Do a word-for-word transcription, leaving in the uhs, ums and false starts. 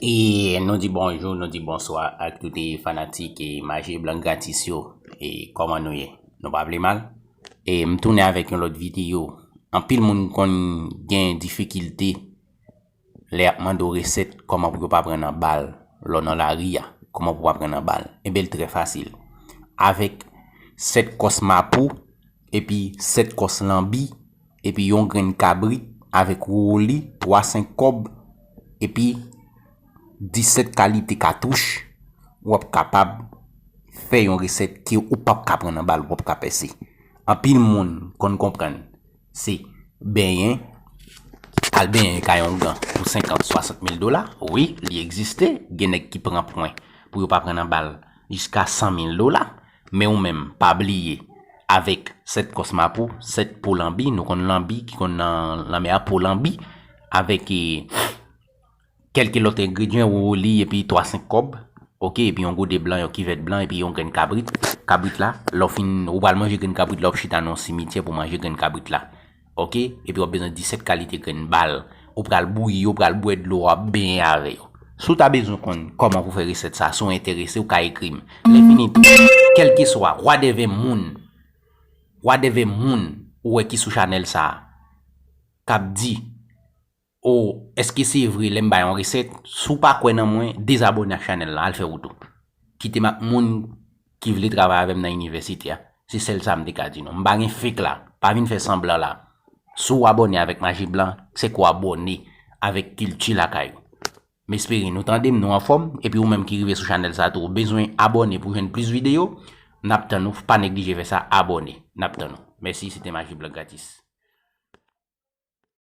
E nou di bonjou, nou di bonswa ak tout fanatik e Maji Blan Gratis yo. E kòman nou ye? Nou pa vle mal? E m tounen avèk yon lòt videyo. Anpil moun konn gen difikilte lè y ap mande w resèt, kòman pou yo pa pran nan bal lè w nan lari a, kòman pou w pa pran nan bal. Enben, l trè fasil. Avèk sèt kòs mapou, epi sèt kòs lanbi, epi yon grenn kabrit, avèk wowoli, twa senk kòb, epi disèt kalite katouch, w ap kapab fè yon resèt ke ou p ap ka pran nan bal, ou p ap ka pèse. Anpil moun konn konprann se benyen, al benyen kay yon gan pou senkant, swasant mil dola. Wi, li egziste. Gen nèg ki pran pwen pou yo pa pran nan bal jiska san mil dola. Men ou menm, pa bliye, avèk sèt kòs mapou, sèt po lanbi, nou konn lanbi ki konn nan lanmè a, po lanbi, avèk, e, kèlke lòt engredyan, wowoli, epi twa senk kòb, oke, epi yon gode blan, yon kivèt blan, epi yon grenn kabrit. Kabrit la, lè w fin, ou pral manje grenn kabrit la, w ap chita nan yon simityè pou manje grenn kabrit la. Oke? Epi w ap bezwen disèt kalite grenn bal. Ou pral bouyi yo, ou pral bwè dlo, w ap benyen avè yo. Si w ta bezwen konn kòman pou fè resèt sa, si w enterese, ou ka ekri m. Lè fini tou, kèlkeswa, whatever moun, whatever moun ou wè ki sou chanèl sa a, k ap di, "O, èske se vre lè m bay yon resèt?" Si w pa kwè nan mwen, dezabòne ak chanèl la, al fè wout ou. Kite m ak moun ki vle travay avè m nan inivèsite a. Se sèl sa m te ka di nou. M pa gen fake la. Pa vin fè sanblan la. Si w abòne avèk Maji Blan, se ke w abòne avèk kilti lakay ou. M espere nou tande m, nou anfòm, epi ou menm ki rive sou chanèl sa tou, ou bezwen abòne pou jwenn plis videyo, n ap tann ou, pa neglije fè sa, abòne. N ap tann ou. Mèsi, se te Maji Blan Gratis.